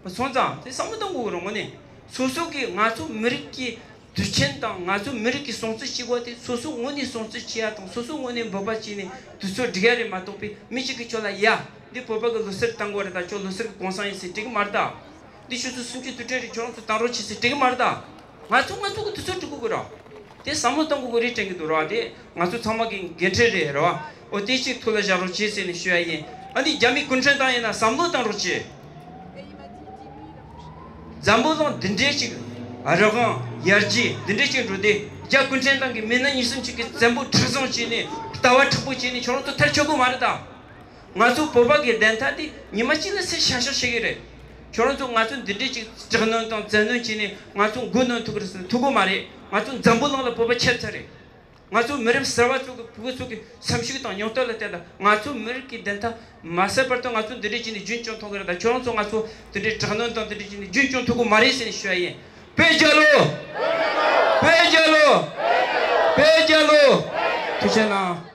པས། སོང་ཙང་དེ་བསམ་བློ་གཏོང་དགོས་རེད་དངོས་གནས། སོ་སོ་གི་ང་ཚོ་མི་རིགས་ཀྱི་དུས་ཆེན་དང་ང་ཚོ་མི་རིགས་ཀྱི་སྲུང་བརྩི་བྱེད་དགོས་དེ་སོ་སོ་དངོས་གནས་སྲུང་བརྩི་བྱེད་ཡ་དང་སོ་སོ་དངོས་གནས་འབོད་པ་བྱས་ནས་དུས་ཚོད་སྒྲིག་ཡ་རེད་མ་གཏོགས་པའི་མི་གཅིག་གིས་ཁྱོད་ལ་ཡ་འདི་བོད་པ་གི་ལོ་གསར་བཏང་དགོས་རེད་ད། ཁྱོད་ལོ་གསར་གི་གུང་སེང་ཡིན་ཟེར་འགྲིག་གི་མ་རེད་ད། འདི་ཆུ་ཚོད་སུམ་ཅུ་དུས་དྲན་རེད། ཁྱོད་རང་ཚོ་བཏང་རོགས་བྱེད་ཟེར་འགྲིག་གི་མ་རེད་ད། ང་ཚོ་ང་ཚོ་གི་དུས་ཚོད་སྒྲིག་དགོས་ཀྱི་རེད། དེ་བསམ་བློ་གཏོང་དགོས་ཀྱི་རེད་དྲན་གྱི་འདུག་ར། དེ་ང་ཚོ་ཚང་མ་གི་འགན་འཁྲི་རེད་ར། འོ་དེ་གཅིག་ཐུགས་ལ་བཞག་རོགས་བྱེད་ཟེར་ནས་ཞུ་ཡ་ཡིན། ཨ་ནི་རྒྱ་མི་སྐུ་མགྲོན་དང་ཡིན་ན་བསམ་བློ་བཏང་རོགས་བྱེད། འཛམ་བུ་གླིང་འདི་འདྲའི་ཅིག་རང་དབང་ཡར་རྒྱས་འདི་འདྲའི་ཅིག་འགྲོ་དུས་རྒྱ་སྐུ་མགྲོན་དང་གི་མི་སྣ་གཉིས་གསུམ་ཅིག་གིས་བཙན་པོ་མཁྲེགས་བཟུང་བྱས་ནས་ལྟ་བ་མཁྲེགས་པོ་བྱས་ནས་ཁྱོད་རང་ཚོ་མཐར་ཆོད་དགོས་མ་རེད་ད། ང་ཚོ་བོད་པ་གི་བདེན་མཐའ་དེ་ཉི་མ་གཅིག་ལ་ཟེར་ཤག་ཤག་བྱེད་ཀྱི་རེད། ཁྱོད་རང་ཚོ་ང་ཚོ་འདི་འདྲས་ཅིག་དྲག་གནོན་དང་བཙན་གནོན་བྱས་ནས་ང་ཚོ་མགོ་གནོན་ཐུབ་ཀྱི་རེད་ཟེར་ན་ཐུབ་ཀྱི་མ་རེད། ང་ཚོ་འཛམ་བུ་གླིང་ལ་བོད་པ་ཁྱབ་ཚར་རེད། ང་ཚོ་མི་རབས་གསར་བ་ཚོ་གི་བུ་གུ་ཚོ་གི་སེམས་ཤུགས་དང་མྱོང་སྟོབས་ལ་བལྟས་ན་ང་ཚོ་མི་རིགས་ཀྱི་བདེན་མཐའ་མ་ཟད་བར་དུ་ང་ཚོ་འདི་འདྲས་བྱས་ནས་རྒྱུན་སྐྱོང་ཐུབ་ཀྱི་རེད་ད། ཁྱོད་རང་ཚོ་ང་ཚོ་འདི་འདྲས་དྲག་གནོན་དང་འདི་འདྲས་བྱས་ནས་རྒྱུན་སྐྱོང་ཐུབ་ཀྱི་མ་རེད་ཟེར་ནས་ཞུ་ཡ་ཡིན། བོད་རྒྱལ་ལོ། བོད་རྒྱལ་ལོ། བོད་རྒྱལ་ལོ། ཐུགས་རྗེ་གནང་།